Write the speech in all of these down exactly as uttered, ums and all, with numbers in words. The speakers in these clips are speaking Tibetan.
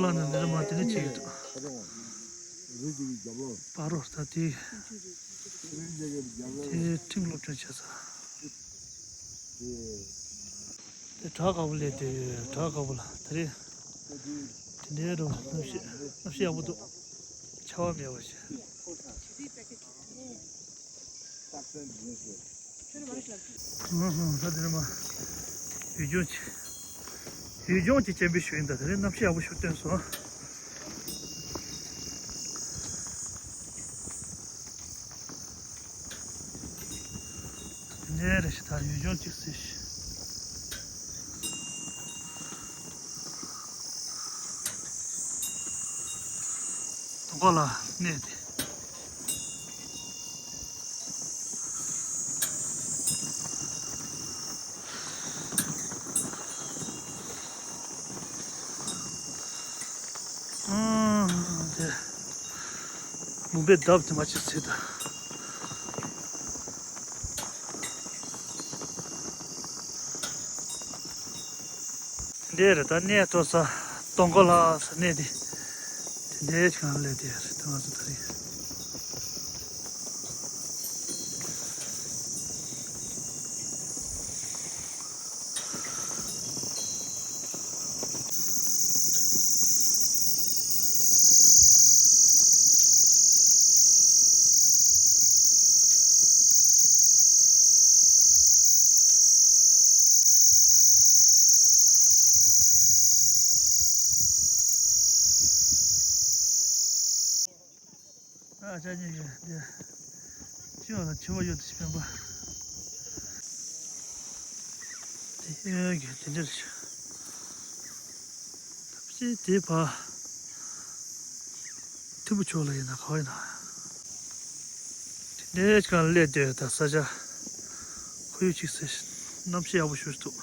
ལ་ནི་འདིར་མ་དེ་ནི་ཆེ་གི་འདུག་སྤ་རོ་ད་དེ་དེ་ཁྲིམས་སློབ་སྦྱོང་བྱེད་ས། དེ་བྲག་དཀར་པོ་སླེབས་དུས་བྲག་དཀར་པོ་ལ་དེ་རེད། དེ་འདྲའི་རུ་གནམ་གཤིས་གནམ་གཤིས་ཡག་པོ་འདུག་ཆར་པ་མེད་པ་ཞིག་ཧུང་ཧུང་ད་དེ་ནས་མ་ཡུལ་ལྗོངས་ཀྱི་ཡུལ་ལྗོངས་ཀྱི་སྤྱན་འབུལ་ཞུ་ཡིན། ད་དེ་རིང་གནམ་གཤིས་ཡག་པོ་ཞིག་བཏོན་སོང་། དེ་འདྲའི་རེ་ཞིག་ད་ཡུལ་ལྗོངས་ཀྱི་སྲིད་ཞི། དུང་དཀར་ལ་གནས་ཏེ། ཨང་། དེ་ལུང་པའི་འདབས་དེ་མ་ཅིག་ཚིག་ད། དེ་འདྲའི་རེད། ད་གནས་མཐོ་ས་སྟོང་མགོ་ལྷ་ས་གནས་དེ་དེ་འདྲའི་ཆང་ལས་དེ་རེད། ད་ང་ཚོ་ད་རེད། ཨ་ཅག་གཉིས་ཀྱིས་འདི་ཅི་ཡོད་ལ་ཆུ་བ་ཡོད་དུ་ཕན་པ། དེ་ཡོད་ཀྱི་དེ་འདྲ་རེད། ད་ཕྱི་དེ་ཕ་ཐིམ་ཕུ་ཕྱོགས་ལ་ཡིན་ན་ག་བ་ཡིན་ན། དེ་འདྲའི་ཅིག་སླེབས་དུས་ད་ས་ཆ་ཁོར་ཡུག་ཅིག་ཟེར། གནམ་གཤིས་ཡག་པོ་ཞེ་པོ་ཅིག་འདུག་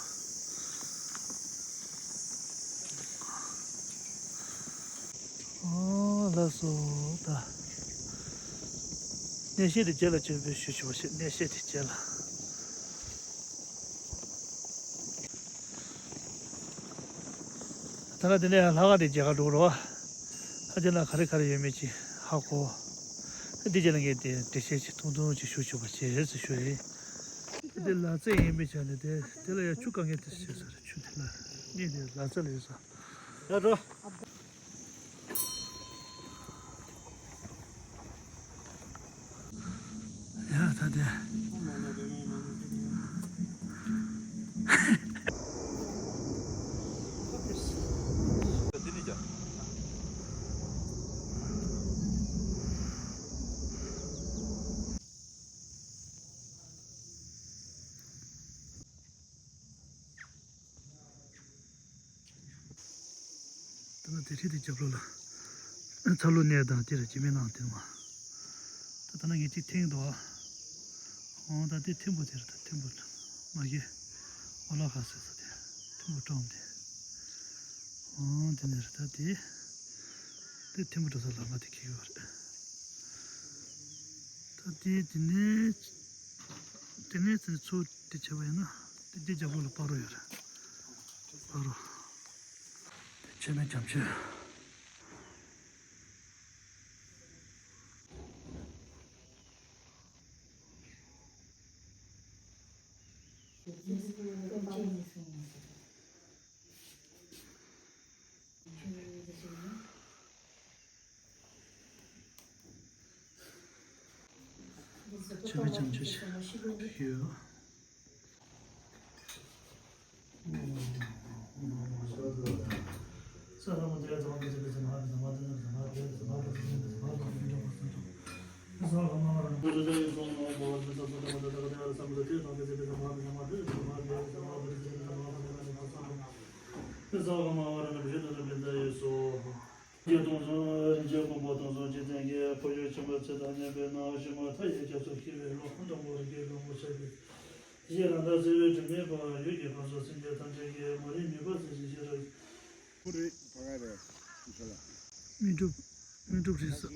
ཨོ་ལགས་སོ། ད་གནས་བཤད་དེ་རྗེས་ལ་སྤྱན་འབུལ་ཞུ་ཞུ་བ་ཞིག་གནས་བཤད་དེ་རྗེས་ལ། ད་ལྟ་དེ་ནས་ལྷ་ཁང་དེ་མཇལ་ཁ་འགྲོ་རོགས། ཨ་དེ་ལ་ག་རེ་ག་རེ་ཡོད་མེད་ཅིག་ཧ་གོ། ཨ་དེ་རྗེས་ལ་ངས་དེ་འགྲེལ་བཤད་ཅིག་ཐུང་ཐུང་ཅིག་ཞུ་ཆོག་པ་བྱེད་ཟེར་ཞུ་ཡིན། དེ་ལ་རྩེ་ཡིན་པའི་ཆ་ནས་དེ་དེ་ལ་ཡང་ཆུ་དཀའ་ངལ་དེ་བྱེད་ས་རེད། ཆུ་དེ་ལ་གནས་དེ་ལ་རྩེ་ལ་ཡོད་ས། ཡ་འགྲོ། ཡ་ད་དེ། ད་ནི་དེ་ཁྲིད་དེ་རྒྱབ་ལོགས་ལ་ཚ་ལུ་གནས་དང་དེ་ར་སྐྱེ་དམན་ནང་དེ་མ། ད་ད་ནི་ངས་ཅིག་ཐེངས་དོ། འོ་ད་དེ་ཐིམ་ཕུ་དེ་ར། ད་ཐིམ་ཕུ་མ་གི་ཨོ་ལ་ཁ་ཟེར་ས་དེ་ཐིམ་ཕུ་གྲོང་དེ། འོ་དེ་ནས་ར། ད་དེ་དེ་ཐིམ་ཕུ་འགྲོ་ས་ལམ་ཁ་དེ་ཁེལ་ཡོད་རེད། ད་དེ་དེ་ནས་དེ་ནས་ཚུར་དེ་བྱས་པ་ཡིན་ན་དེ་དེ་རྒྱབ་ལོགས་ལ་སྤ་རོ་ཡོད་རེད། སྤ་རོ། དེ་ཆོས་སྨན་བྱམས་ཆོས། ཆོས་སྨན་བྱམས་ཆོས་ཆེ་ཡོད། རྗེ་དུང་སོང་རིན་ཆེན་མགོན་པོ་དུང་སོང་རྗེ་བཙན་གྱི་ཕོ་ཡུལ་ཆེན་པོ་ཚེ་དང་མཉམ་པའི་ནང་ཤི་མ་མཐའ་ཡས་རྒྱ་མཚོ་སྐྱེ་བའི་ལོ་འཁོར་འདྲ་མོ་རིགས་ཀྱི་ལོ་ངོ་ཆགས་པའི་གཞི་རང་དང་བརྩེ་བའི་དྲི་མེད་པ་ཡུལ་གྱི་ཁམས་སུ་སེམས་ཅན་ཐམས་ཅད་ཀྱི་མ་རིག་ནུས་པ་ཟིན་ཞིང་ཤེས་རབ། ཁོ་རེད་ཕ་ག་རེད་ཁོ་ལ། སྨིན་གྲུབ། སྨིན་གྲུབ་རེད་ས།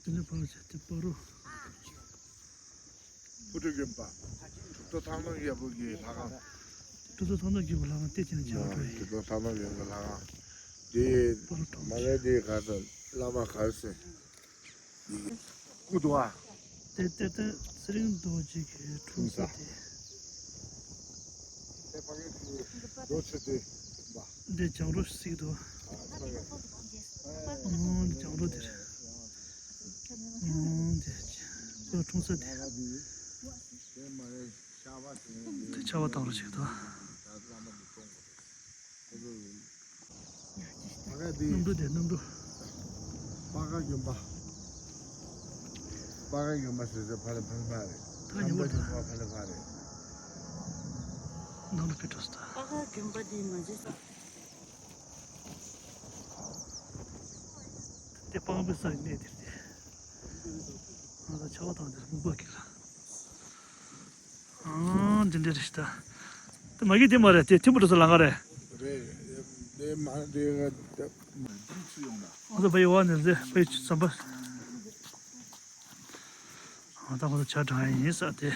དེ་ནས་ཕར་བྱས་ཏེ་སྤ་རོ། ཕུ་ཁྲི་དགོན་པ། གྲུབ་ཐོབ་ཐང་ནོར་རྒྱལ་པོ་གི་ལྷ་ཁང་། གྲུབ་ཐོབ་ཐང་ནོར་རྒྱལ་པོ་ལྷ་ཁང་བལྟས་ཀྱང་བྱས་པ་འགྲོ་ཡི། གྲུབ་ཐོབ་ཐང་ནོར་རྒྱལ་པོ་ལྷ་ཁང་། དེ་མ་རེད། དེ་ག་ཚོད་བླ་མ་གར་སེ་སྐུ་འདུག་ཨ། དེ་དེ་དེ་ཚེ་རིང་རྡོ་རྗེ་གི་འཁྲུངས་ས་དེ། རྡོ་ཆེ་དེ་འདི་བྱང་རོ་ཞིག་འདུག་ཨང་། འདི་བྱང་རོ་དེར། ཨང་། འདི་ཁོའི་འཁྲུངས་ས་དེ། དེ་ཆར་པ་བཏང་རོགས་བྱེད་དོ། གནམ་གྲུ་དེ་གནམ་གྲུ། པ་ག་གྱོན་པ། པ་ག་གྱོན་པ་ཟེར་ཟེར་ཕ་ལ་ཕ་ལ་ཕ་རེད། ད་ཉི་མ་ཕ་ལ་ཕ་ལ་ཕ་རེད། གནམ་གྲུ་ཕི་ཊོ་སི་ད། པ་ག་གྱོན་པ་དེ་མ་བྱེད་ས། དེ་སྤང་པའི་ས་ཡི་གནས་དེར་དེ། ང་ཚོ་ཆར་པ་བཏང་དེར་སྨུག་པ་གྱིས་ལ། ཨང་། འདི་འདྲ་རེད་ཤག་ད། དེ་མ་གི་དེ་མ་རེད། དེ་ཐིམ་ཕུ་འགྲོ་ས་ལམ་ཁ་རེད། རེད། དེ་མ་དེ་ང་ཚོ་བལ་ཡུལ་བ་ནས་རེད། བལ་ཡུལ་ཟམ་པ། ཨང་། ད་ང་ཚོ་ཇ་དྲངས་ཡིན་ས་དེ།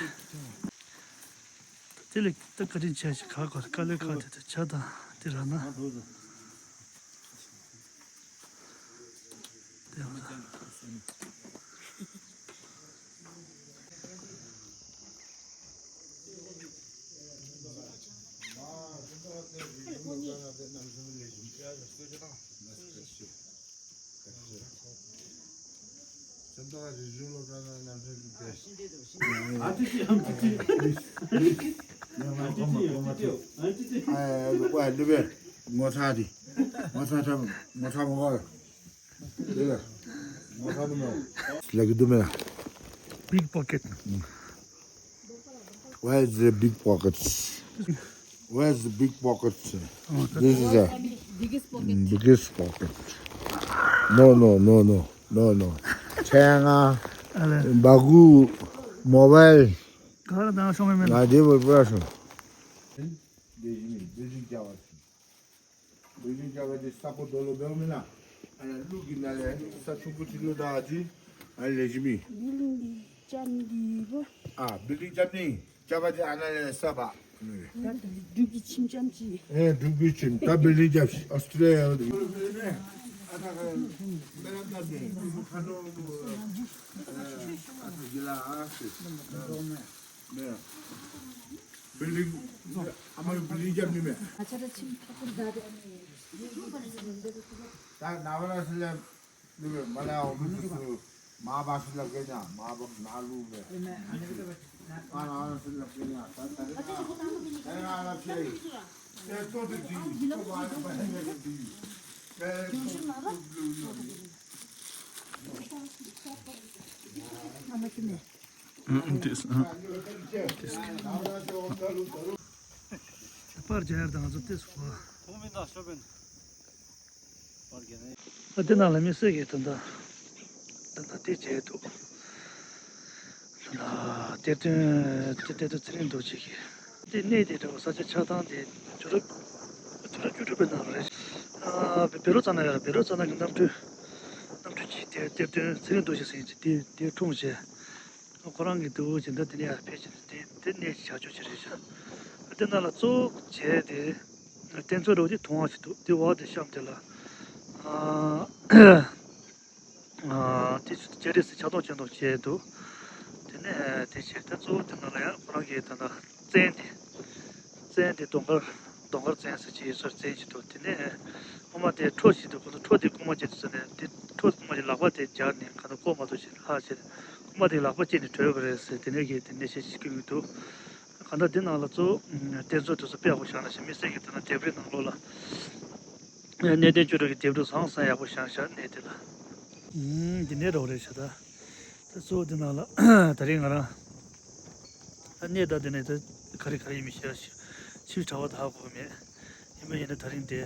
དེ་ལས་ད་བཀའ་དྲིན་ཆེ་ཞིག་ག་གོ་དཀའ་ལས་ཁག་དེ་དེ་ཇ་དང་དེ་རག་ན། ངོ་ཚ་དེ། ངོ་ཚ་ཁྲམ། ངོ་ཚ་མོ་ག་ལ། ལག་དུ་མེ་ལ། Big pocket. Where is the big pockets? Where is the big pockets? This is a biggest pocket. Biggest pocket. No, no, no, no, no, no. China, Bagu, mobile. ག་རེ་དང་ཤོང་མེད་མེད། ང་དེ་བར་པུ་ར་ཤོང་། བེ་ལྡིང་བེ་ལྡིང་རྒྱག་པ་ཞིག་བེ་ལྡིང་རྒྱག་པ་དེ་ས་ཕོ་རྡོ་ལོ་བེའུ་མིན་ན། ཨ་ཡ་ཀླུ་གི་ན་ལས་ས་ཆུང་ཀུ་ཅིག་ལོ་ད་ཅི། ཨ་ལས་ཅི་མི། བེ་ལྡིང་གི་ཅམ་གི་བོ། ཨ་བེ་ལྡིང་ཅམ་ནི་ཅ་པ་དེ་ཨ་ན་ལས་ས་པ། ད་འབྲུག་གི་ཁྱིམ་ཅམ་ཅི། ཨེ་འབྲུག་གི་ཁྱིམ་ད་བེ་ལྡིང་རྒྱབ་ཨོ་སི་ཏྲེ་ལི་ཡ་ཨ་ཐ་ག་མེ་ར་ད་དེ་ཁ་ནོ་ཨ་ཐ་གི་ལ་ཨ་སི། ནས། བེ་ལྡིང་། ཨ་མ་བེ་ལྡིང་རྒྱབ་ནི་མེད། ད་ནཱ་བ་ར་སི་ལ་ནི་མེད། མ་ལ་འོ་མི་སུ་སུ་མ་བ་སི་ལ་གེ་ཉ་མ་བ་ན་ལུ་མེད། ཨ་ན་བ་ར་སི་ལ་གེ་ཉ་ད་ད་རེ་ན་ད་རེ་ན་ལ་ཕྱེ་ཡི་ཏོ་ཏི་ཏི་ཏོ་བ་ཏི་བ་ཧེ་ཏི་ཏི། ཨ་མ་ཅི་མེད། ཨང་། ཨང་། དེས། ཨང་། དེས། པར་རྒྱག་ཡར་དང་ང་ཚོ་དེས་གོ། ཐོག་མིན་ད་ཤོ་བན། པར་རྒྱག་ནས། ཨ་དེ་ནང་ལ་མི་སེར་གྱིས་ད་ལྟ། ད་ལྟ་དེ་བྱས་འདུག་ད་ལྟ་གཏེར་སྟོན་གཏེར་སྟོན་ཚེ་རིང་རྡོ་རྗེ་གིས། དེ་གནས་དེ་འདྲ་བ་ས་ཆ་ཆགས་སྟངས་དེ་དུས་རབས་དུས་རབས་བཅུ་དྲུག་པའི་ནང་རེད། ཨ་བེ་རོ་ཙ་ན་ཡ་ར་བེ་རོ་ཙ་ན་གི་གནམ་གྲུ། གནམ་གྲུ་གཅིག་དེ་གཏེར་སྟོན་ཚེ་རིང་རྡོ་རྗེ་ཟེར་མཁན་ཅིག་དེ་དེ་འཁྲུངས་བྱས། ཁོ་རང་གི་འདུག་ཅེས་འདི་འདི་ནས་ཡར་ཕེབས་ཀྱི་འདུག་དེ་དེ་གནས་ཀྱི་བྱ་སྤྱོད་ཅིག་རེད་ཤག་དེ་ནང་ལ་གཙོ་བོ་བྱས་ཏེ་རྟེན་མཛོད་འདྲ་བོ་དེ་མཐོང་བ་ཞིག་འདུག་དེ་འོག་དེ་གཤམ་དེ་ལ་ཨ་ཨ་དེ་ཚོ་སྐྱ་རེངས་སེ་ཆག་ཐོག་ཆག་ཐོག་བྱས་འདུག་དེ་ནས་དེ་བྱས་ད་གཙོ་བོ་དེ་ནང་ལ་ཡང་ཁོ་རང་གི་ད་ལྟ་བཙན་དེ། བཙན་དེ་གདོང་དཀར་གདོང་དཀར་བཙན་ཟེར་གྱི་ཡོད་ས་བཙན་ཞིག་འདུག་དེ་ནས་སྔོན་མ་དེ་ཁྲོ་ཞིག་འདུག་ཁོ་ཚོ་ཁྲོ་དེ་རྐུན་མ་བྱེད་དུ་ཟེར་ནས་དེ་ཁྲོ་རྐུན་མ་དེ་ལག་པ་དེ་སྦྱར་ནས་ག་ཚོད་ལྐོག་མ་གཏོགས་ཞིག་ལྷག་བྱས་རྐུན་མ་དེ་ལག་པ་བཅད་ནས་བྲོས་པ་རེད་ཟེར་དེ་ནས་ཀྱི་དེ་ནས་བཤད་ཞིག་སྐྱོན་གྱི་འདུག་གང་ལྟར་དེ་ནང་ལ་གཙོ་བོ་རྟེན་གཙོ་དེ་ཚོ་དཔེ་ཡག་པོ་བཞག་ན་ཞིག་མི་སེར་གྱི་དེ་ན་ལྡེབས་རིས་ནང་ལོགས་ལ་གནས་བརྟན་བཅུ་དྲུག་གི་ལྡེབས་རིས་བཟང་བཟང་ཡག་པོ་བཞག་བཞག་གནས་དེ་ལ་འདི་ནས་རོགས་རེད་ཤག་ད། ད་གཙོ་བོ་འདི་ནང་ལ་ད་རིང་ང་རང་ད་གནས་ད་འདི་ནས་ད་ག་རེ་ག་རེ་ཡིན་མིན་ཤེས་ཕྱིའི་གྲྭ་པ་ད་ཧ་གོ་གི་མེད། ཡིན་པ་ཡིན་ན་ད་རིང་དེ་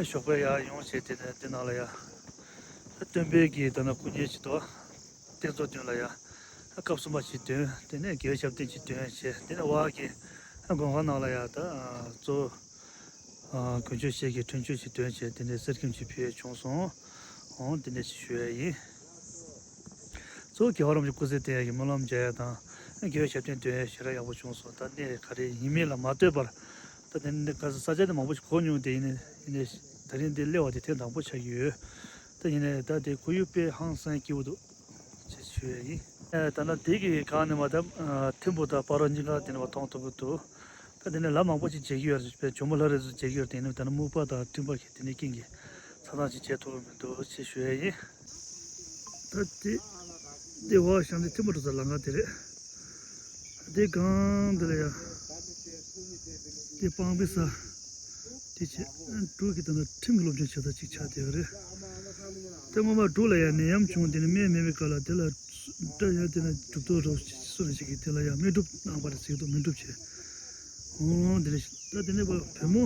ཞོགས་པ་ཡར་ཡོང་བྱས་དེ་ནས་འདི་ནང་ལ་ཡ་ད་སྟོན་པའི་གི་ད་ན་སྐུ་བརྙན་ཅིག་འདུག་རྟེན་གཙོ་མདུན་ལ་ཡ་སྐབས་གསུམ་པ་ཅིག་འདོན། དེ་ནས་དགེ་བའི་ཞབས་བརྟན་ཅིག་འདོན་བྱས་དེ་ནས་བར་གྱི་སྒོམ་ཁང་ནང་ལ་ཡ་ད་གཙོ་བོ། ཨ་དཀོན་མཆོག་ཤེས་ཀྱི་འཕྲིན་བཅོལ་ཞིག་འདོན་བྱས་དེ་ནས་གསེར་སྐྱེམས་ཅིག་ཕུལ་ཡས་བྱུང་སོང་། འོང་དེ་ནས་ཅིག་ཞུ་ཡས་ཡིན། གཙོ་བོ་རྒྱལ་བ་རིན་པོ་ཆེ་སྐུ་ཚེ་བརྟན་ཡས་ཀྱི་སྨོན་ལམ་རྒྱག་ཡས་དང་དགེ་བའི་ཞབས་བརྟན་འདོན་ཡས་ཞེ་དྲག་ཡག་པོ་བྱུང་སོང་། ད་གནས་ག་རེ་ཡིན་མིན་ལ་མ་ལྟོས་པར་ད་དེ་ནས་ག་ས་ས་ཆ་དེ་མང་པོ་ཞིག་གོ་མྱོང་དེ་ཡིན་ནས་ཡིན་ནས་ ད་རིང་འདི་སླེབས་པ་དེ་ཐེངས་དང་པོ་ཆགས་ཀྱི་ཡོད། ད་ཡིན་ནའི་ད་དེ་ཁོར་ཡུག་དཔེ་ཧང་སང་སྐྱིད་པོ་འདུག་ཅེས་ཞུ་ཡ་ཡིན། ཨ་ད་ནི་དེ་གི་སྒང་ནས་མར་ད་ཨ་ཐིམ་ཕུག་དང་སྤ་རོ་གཉིས་ཀ་དེ་ནས་མར་མཐོང་ཐུབ་ཀྱི་འདུག་ད་དེ་ནས་ལ་མང་པོ་ཅིག་མཇལ་གྱི་ཡོད་རེད། དཔེ་ཇོ་མོ་ལྷ་རི་ཚོ་མཇལ་གྱི་ཡོད་རེད། དེ་ནས་ད་ནི་སྨུག་པ་དང་སྤྲིན་པ་གིས་དེ་ནས་རྐྱེན་གྱིས་ཆ་ཚང་ཅིག་མཇལ་ཐུབ་ཀྱི་མི་འདུག་ཅེས་ཞུ་ཡ་ཡིན། ད་དེ་དེ་བ་ཤང་དེ་ཐིམ་ཕུག་འགྲོ་ས་ལམ་ཁ་དེ་རེད། དེ་སྒང་དེ་ལ་ཡ། དེ་སྤང་པའི་ས། དེ་བྱས་འབྲུག་གི་ད་ནི་ཁྲིམས་ཀྱི་སློབ་སྦྱོང་བྱེད་ས་ཅིག་ཆགས་བསྡད་ཡོད་རེད། དེ་སྔོན་མ་འབྲུག་ལ་ཡ་ནད་ཡམས་བྱུང་། དེ་ནི་སྨན་མེད་པའི་སྐབས་ལ་དེ་ལ་སྤྲད་ཡ། དེ་ནི་གྲུབ་ཐོབ་རོགས་སུ་ནས་ཞིག་གིས་དེ་ལ་ཡ་སྨན་སྒྲུབ་གནང་བ་རེད་ཟེར་གྱི་འདུག་སྨན་སྒྲུབ་བྱས། འོ་དེ་ནི་ད་དེ་ནི་བུ་མོ་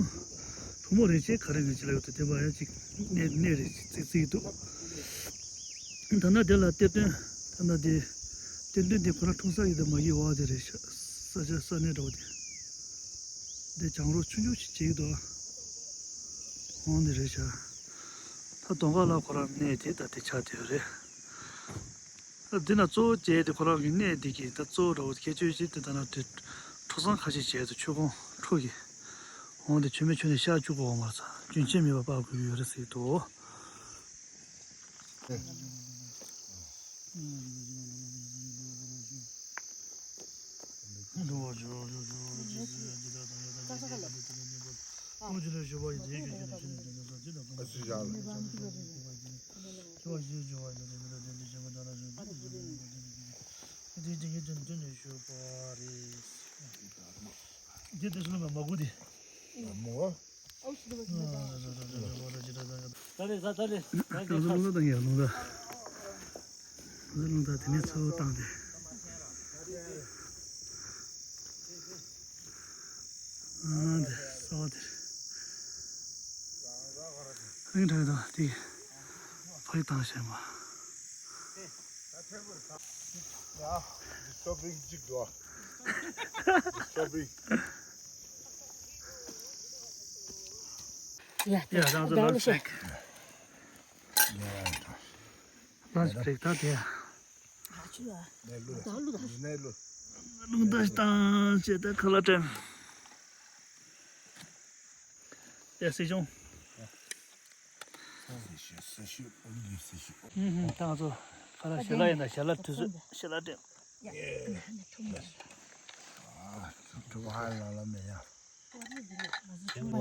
བུ་མོ་རིན་ཆེན་ག་རེ་ཡིན་ཅི་ལ་ཡོད་དོ། དེ་བ་ཡ་ཅིག་གནས་གནས་རེད་ཅིག་བརྩིགས་བརྩིགས་འདུག་ད་ནི་དེ་ལ་གཏེར་སྟོན། ད་ནི་དེ་གཏེར་སྟོན་དེ་ཁོ་རང་འཁྲུངས་ས་ཡོད་དེ་མ་གི་བ་དེ་རེད་ཤག་ས་ཆ་ས་གནས་འདྲ་བོ་དེ། འདི་བྱང་རོགས་ཆུང་ཆུང་ཞིག་བྱེད་ཀྱི་འདུག་འོང་འདི་རེད་ཤག་ད་གདོང་དཀར་ལ་ཁོ་རང་གནས་དེ་ད་དེ་ཆགས་བསྡད་ཡོད་རེད། ད་འདི་ན་གཙོ་བོ་བྱས་ཏེ་ཁོ་རང་གི་གནས་འདི་གི་ད་གཙོ་བོ་འདྲ་བོ་ཁྱད་ཆོས་ཅིག་དེ་ད་ན་དེ་ཁྲོ་ཚང་ཁ་ཤས་བྱས་ཏེ་མཆོད་ཀོང་ཁྲོ་གི་འོང་དེ་མཆོད་མེ་མཆོད་ནས་ཤར་བཅུག་གི་འོང་མ་ཚ་རྒྱུན་ཆད་མེད་པར་སྤར་དགོས་ཀྱི་ཡོད་རེད་ཟེར་གྱི་འདུག་འདི་དེ་སོང་ན་མ་གོ་དེ། མོ། ད་ལེ་ད་ལེ། རླུང་རྟ་བཏང་ཡ། རླུང་རྟ། རླུང་རྟ་དེ་ནས་ཚུར་བཏང་སྟེ། ཨ་འདི་ས་བ་དེར། རིང་དྲགས་དང་དེ་ཕ་གི་བཏང་བཞག་མ། ཡ། འདི་ཤོ་པིང་གཅིག་འགྲོ། འདི་ཤོ་པིང་། ཡ། ཡ། ད་ང་ཚོ་ལམ་སེག་ལམ་སེག་ད་དེ། ནས་ལུ། ནས་ལུ། རླུང་རྟ་བཏང་བྱས་ད་ཁ་ལག་སྤྲད། ཡ་སྲིད་སྐྱོང་། སྲིད་ཞུ་སྲིད་ཞུ་ཨོ་ལི་སྲིད་ཞུ། ཧུམ་ཧུམ། ད་ང་ཚོ་ཁ་ལག་ཞལ་ལག་ཡིན་ད། ཞལ་ལག་དུས་ཚོད་ཞལ་ལག་སྤྲད།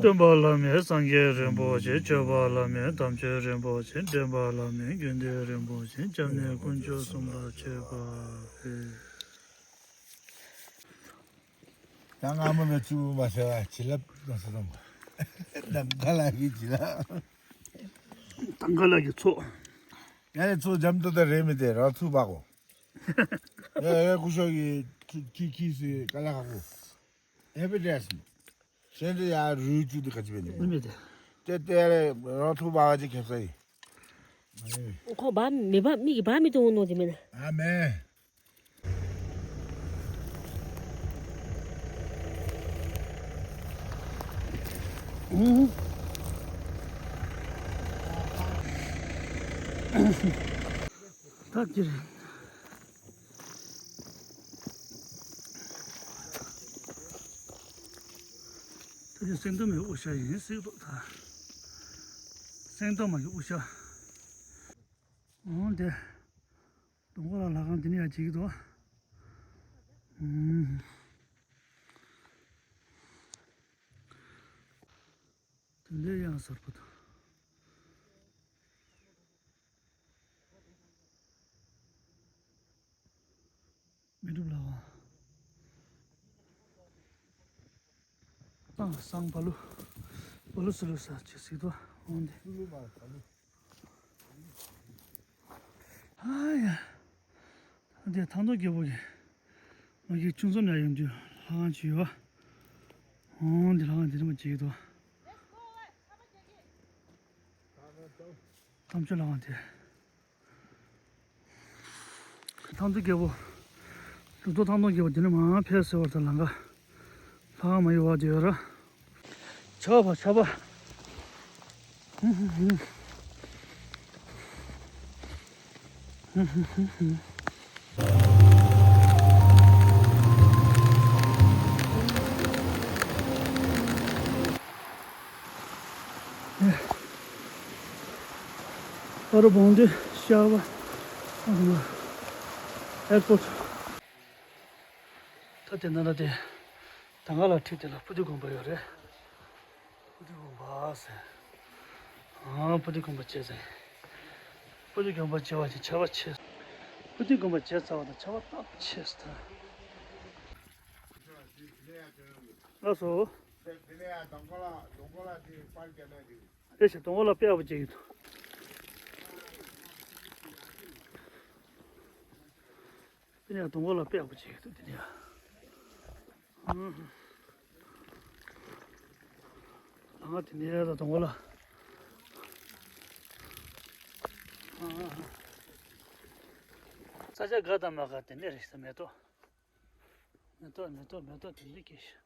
སྟོན་པ་བླ་མེད་སངས་རྒྱས་རིན་པོ་ཆེ། སྤྱོད་པ་བླ་མེད་དམ་ཆོས་རིན་པོ་ཆེ། འདྲེན་པ་བླ་མེད་དགེ་འདུན་རིན་པོ་ཆེ། སྐྱབས་གནས་དཀོན་མཆོག་གསུམ་ལ་མཆོད་པ་འབུལ། ད་སྔ་མོ་ནས་བཅུ་མ་ཟེར་བ་བྱིན་རླབས་གནང་ས་དང་། དང་ག་ལ་གི་བྱིན་རླབས། དང་ག་ལ་གི་ཚོགས། ཡ་ཡ་ཚོགས་འཇམ་ཏོ་ཏོ་རེད་མི་དེ་རང་ཚུགས་པ་གོ། ཡ་ཡ་སྐུ་ཞབས་ཀྱི་ཁྱི་ཁྱི་ཁྱི་སི་ཀ་ལ་ཁ་གོ། ཨེ་བི་ཌེན་སི། ཤེས་འདྲི་ཡ་རུས་བཅུ་དེ་ག་ཅི་བས་ནི། ཨེ་བི་ཌེན་སི། ཏེ་ཏེ་རེ་རང་ཚུགས་པ་ག་ཅི་ཁེབས་ས་ཡིན། ཁོ་བ་མི་བ་མི་གི་བ་མི་དུང་ནོ་དེ་མེད་ན། ཨ་མེན། ད་ཅི་རེད། ད་ཅི་སེང་གདོང་མའི་དབུ་ཞྭ་ཡིན་སྲིད་དོ། ད་སེང་གདོང་མ་གི་དབུ་ཞྭ། འོང་དེ། གདོང་པ་ལ་ལྷ་ཁང་འདི་ནས་ཡར་བྱེད་ཀྱི་འདུག་ཨུམ། དེ་འདྲའི་གཡང་གཟར་པོ་དང་། མི་འགྲུབ་ལ་བ། ཏང་སང་བ་ལུ། བ་ལུ་སུ་ལུ་ས་ཅི་སྲིད་དོ་འོང་དེ། ཨ་ཡ། ད་དེ་ཐང་སྟོང་རྒྱལ་པོ་གི་མ་གི་ཆུང་ཙམ་ཡང་ཡོང་དུས་ལྷ་ཁང་ཅིག་ཡོད། འོང་དེ་ལྷ་ཁང་དེ་རིང་མ་ཅིག་ཡོད་དོ། དམ་ཆོས་ལྷ་ཁང་དེ། ཐང་སྟོང་རྒྱལ་པོ། ལུགས་ལྡོག་ཐང་སྟོང་རྒྱལ་པོ་འདི་ནས་མར་ཕེབས་ཟེར་བར་དུ་ལམ་ཁ། ལྷ་ཁང་མ་ཡི་བ་དེ་ཡོད་ར། ཆར་པ་ཆར་པ། ཨ་རོ་བོང་འདི་ཤར་བ། ཨ་རོ་ཨེར་པོར་ཊི། ད་དེ་ན་ན་དེ། ད་ག་ལ་ཁྲིད་དེ་ལ་པུ་ཏི་དགོན་པ་ཡོད་རེད། པུ་ཏི་དགོན་པ་ཟེར། ཨ་པུ་ཏི་དགོན་པ་བྱས་ཟེར། པུ་ཏི་དགོན་པ་བྱས་པ་ཅིག་ཆར་པ་ཆེ། པུ་ཏི་དགོན་པ་བྱས་ཚར་བ་དང་ཆར་པ་སྟབས་ཆེ་ས། ལགས་སོ། དེ་ནས་ཡང་དང་པོ་ལ་དང་པོ་ལ་དེ་པར་རྒྱག་ན་རེད། དེ་བཞིན་དང་པོ་ལ་དཔེ་ཡག་པོ་བྱེད་ཀྱི་འདུག་དེ་ནས་དང་པོ་ལ་དཔེ་ཡག་པོ་བྱེད་ཀྱི་འདུག་དེ་ནས་ཡང་། ཨ་དེ་ནས་ཡང་དང་པོ་ལ། ས་ཆ་དགའ་དང་མ་དགའ་དེ་ནས་རེད་ས། མེ་ཏོག་མེ་ཏོག་མེ་ཏོག་མེ་ཏོག་དེ་འདྲ་སྐྱེས་ཤག་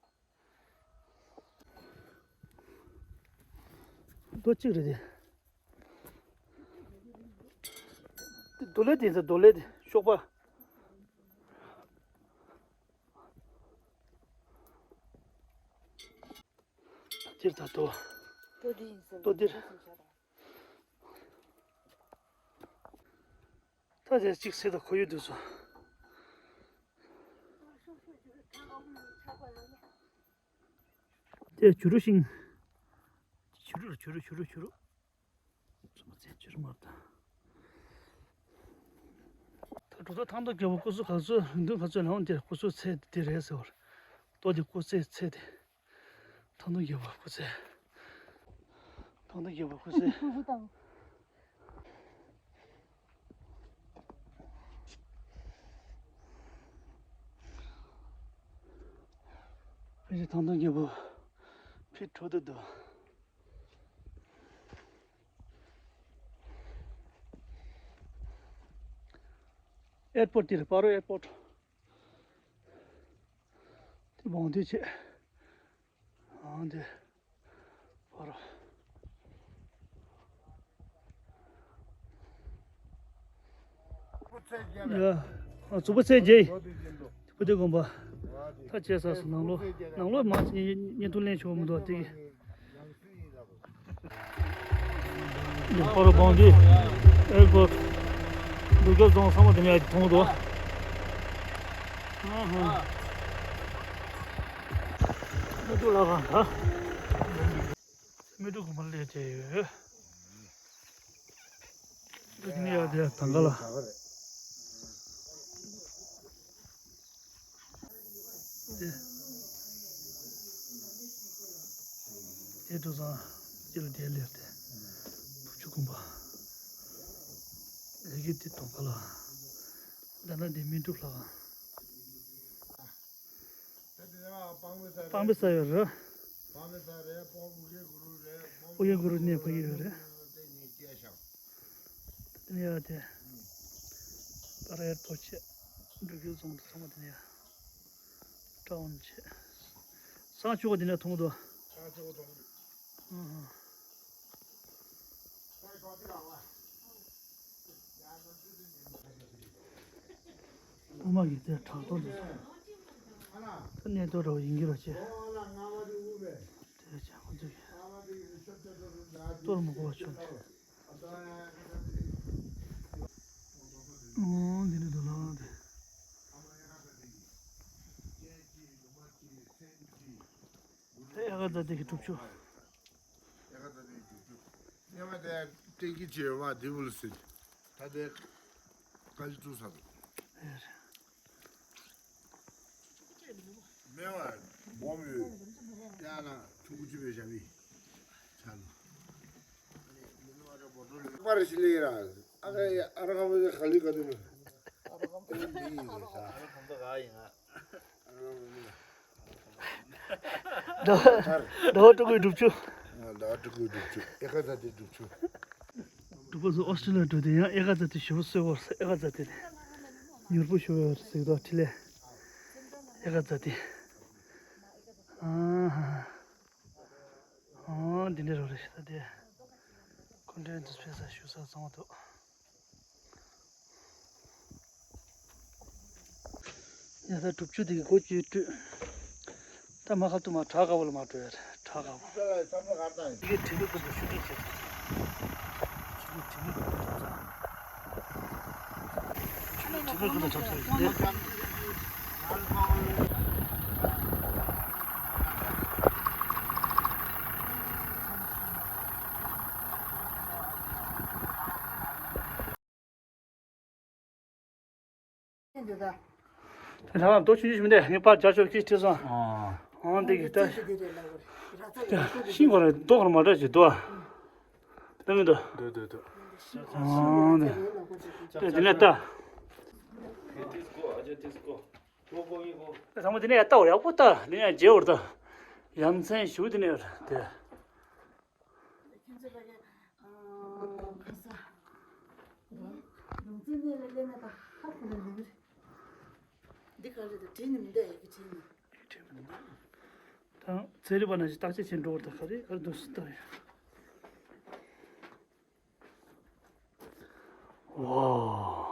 རྡོ་གཅིག་རེད་དེ། དེ་རྡོ་ལེབ་དེ་ཡིན་ས། རྡོ་ལེབ་དེ་གཤོག་པ། དེར་ད་རྡོ། རྡོ་འདི་ཡིན་ས། རྡོ་འདིར། ད་དེ་གཅིག་སེ་ད་ཁོ་ཡོད་དུས་སོ། དེ་བྱུ་རུ་ཤིང་། བྱུ་རུ་བྱུ་རུ་བྱུ་རུ་བྱུ་རུ། ཚོ་ཚེ་བྱུ་རུ་མར་དང་། ད་གྲུབ་ཐོབ་ཐང་སྟོང་རྒྱལ་པོ་སྐུ་གཟུགས་ག་ཚོད་རིང་ཐུང་ག་ཚོད་ལའང་དེ་སྐུ་གཟུགས་ཚད་དེ་རེད་ཟེར་བར། ལྟོ་དེ་སྐུ་ཚད་ཚད་དེ། ཐང་སྟོང་རྒྱལ་པོ་སྐུ་ཚད། ཐང་སྟོང་རྒྱལ་པོ་སྐུ་ཚད། ཕལ་ཆེར་ཐང་སྟོང་རྒྱལ་པོ་ཕི་དྲུག་ཏུ་འདུག་ཨེར་པོར་ཊི་དེ་རེད། སྤ་རོ་ཨེར་པོར་ཊི། དེ་བོང་ཐུག་བྱས། ཨང་དེ། བར། ཡ། ཨ་གཙུག་པ་ཚེ་རྒྱལ། པུ་ཏི་དགོན་པ། ད་བྱས་ས་སུ་ནང་ལོགས། ནང་ལོགས་མ་བྱས་བརྙན་ཐུང་ལེན་ཆོག་མི་འདུག་དེ་གི། འདི་སྤ་རོ་བོང་འདུས་ཨེར་པོར་ཊི། འབྲུག་རྒྱལ་རྫོང་ཚང་མ་དེ་ནས་མཐོང་འདུག་ཨ་ཧ། སྨིན་དྲུག་ལྷ་ཁང་ད། སྨིན་དྲུག་དགོན་པ་སླེབས་བསྡད་ཡོད། འདི་ནི་ཡ་དེ་དང་ག་ལ། དེ། དེ་འགྲོ་སོང་། སྤྱི་ལ་དེ་སླེབས་ཏེ། བུ་ཆུ་དགོན་པ། ལས་ཀྱི་དེ་དང་ག་ལ། ད་ན་དེ་སྨིན་དྲུག་ལྷ་ཁང་། སྤང་པའི་ས་ཡོད་རེད། ཨོ་ཡ་གུ་རུ་གནས་ཕ་གི་ཡོད་རེད། དེ་ནས་ཡར་དེ། སྤ་རོ་ཨེར་པོར་ཊི་བྱས། འབྲུག་རྒྱལ་རྫོང་དུ་ཚང་མ་དེ་ནས་ཡར། ཊའོན་བྱས། སང་ཆུ་བོ་དེ་ནས་མཐོང་གི་འདུག་ཨ་ཧ། དབུ་མ་གི་རྩེར་བྲག་རྡོ་འདི་ཚོ། ད་གནས་རྡོ་འདྲ་བོ་ཡིན་གྱི་རོ་ཆེ། དེ་ཆེ་ཁོ་ཚོ་གི་གཏོར་མ་གོ་བ་ཆོད་འདུག་ཨོ་འདི་ནི་རྡོ་ལག་དེ། ད་ཨེ་ཀ་ཛ་ཏི་གི་སྒྲུབ་ཆུ། ཨེ་ཀ་ཛ་ཏི་གི་སྒྲུབ་ཆུ། སྔོན་མ་དེ་སྟེང་གི་བྱེ་བ་འདི་བུ་ལ་ཟེར། ད་དེ་ཀ་ལི་བཙུགས་ས་འདུག་མེ་བ་སྦོམ་ཡོད། ཡ་ན་ཆུང་ཀུ་ཅི་བས་བཞག་གི། ཆ་ལ། པར་ཞིག་ལས་ར། ཨ་ཁ་ཨ་ར་ཁ་བ་ག་ལི་ག་དུ་མེ། ཨ་ར་ཁ་བ་ག་ཡིན་ས། ཨ་ར་ཁ་བ་ག་ཡིན་ང་། ཟླ་བ་སྤྲུལ་སྐུའི་སྒྲུབ་ཆུ། ཟླ་བ་སྤྲུལ་སྐུའི་སྒྲུབ་ཆུ། ཨེ་ཀ་ཛ་ཏི་སྒྲུབ་ཆུ། སྒྲུབ་པ་ཚོ་ཨོ་སི་ཀྲི་ལི་ཡ་འགྲོ་དུས་ཡང་ཨེ་ཀ་ཛ་ཏི་ཞེ་པོ་གསོད་པ། ཨེ་ཀ་ཛ་ཏི་དེ་མྱུར་པོ་ཞུ་བའི་ཟིག་དོ་ཁྲི་ལས། ཨེ་ཀ་ཛ་ཏི། ཨ་ཧ། ཨ་འདི་འདྲ་རོ་རེ་ཞིག་ད་དེ། ཁོ་འདྲའི་འདུག་ཕེ་ས་ཞུ་ས་ཚང་མ་འདུག་ཡ་ད་སྒྲུབ་ཆུ་དེ་གི་སྒོ་ཅིག་བཀྲུས། ད་མ་ཁ་ཐུ་མ་བྲག་དཀར་པོ་ལ་མ་འགྲོ་ཡ་རེད། བྲག་དཀར་པོ། དེ་གི་དྲི་མེད་ཀུན་ཏུ་ཆུ་འདྲེན་བྱེད་ཚུལ། ཆུ་འདྲེན་དྲི་མེད་ཀུན་ཏུ་ དེ་ལ་རྡོ་ཆུང་ཆུང་ཞིག་མི་འདུག་ངས་པར་རྒྱག་ཆོག་གི་ཁྲིད་སོང་། ཨ། ཨང་འདི་གི་ལྟ། ཤིང་གོ་རེ་རྡོ་གོ་རེ་མ་འདྲ་ཞིག་འདུག་ཨ། དེ་ལྟ་མི་འདུག་འདུག་འདུག་འདུག་ཨང་འདི། དེ་དེ་ནས་ལྟ། ཚང་མ་དེ་ནས་ལྟ་བར་ཡག་པོ་ལྟ། ལེན་ཡག་བརྗེ་བར་ལྟ། ཡ་མཚན་ཞུ་དེ་ནས་དེ། ཁྱེད་ཚོ་ཕ་གི་ཨ་ཁ་ས་ལུང་ཚན་ནས་ལ་ལེན་ན་ད་ཧ་གོ་ལ་ལེན་གི་རེད། འདི་ག་རེད་ད། བྲིས་ནི་མི་འདུག་ཡ་གི་བྲིས་ནི། ད་ཚན་རིག་པ་ནང་བཞིན་བརྟག་དཔྱད་བྱེད་འགྲོ་བར་ད་ག་རེ་ག་རེ་འདུག་སུ་ལྟ་ཡ། ཝའོ།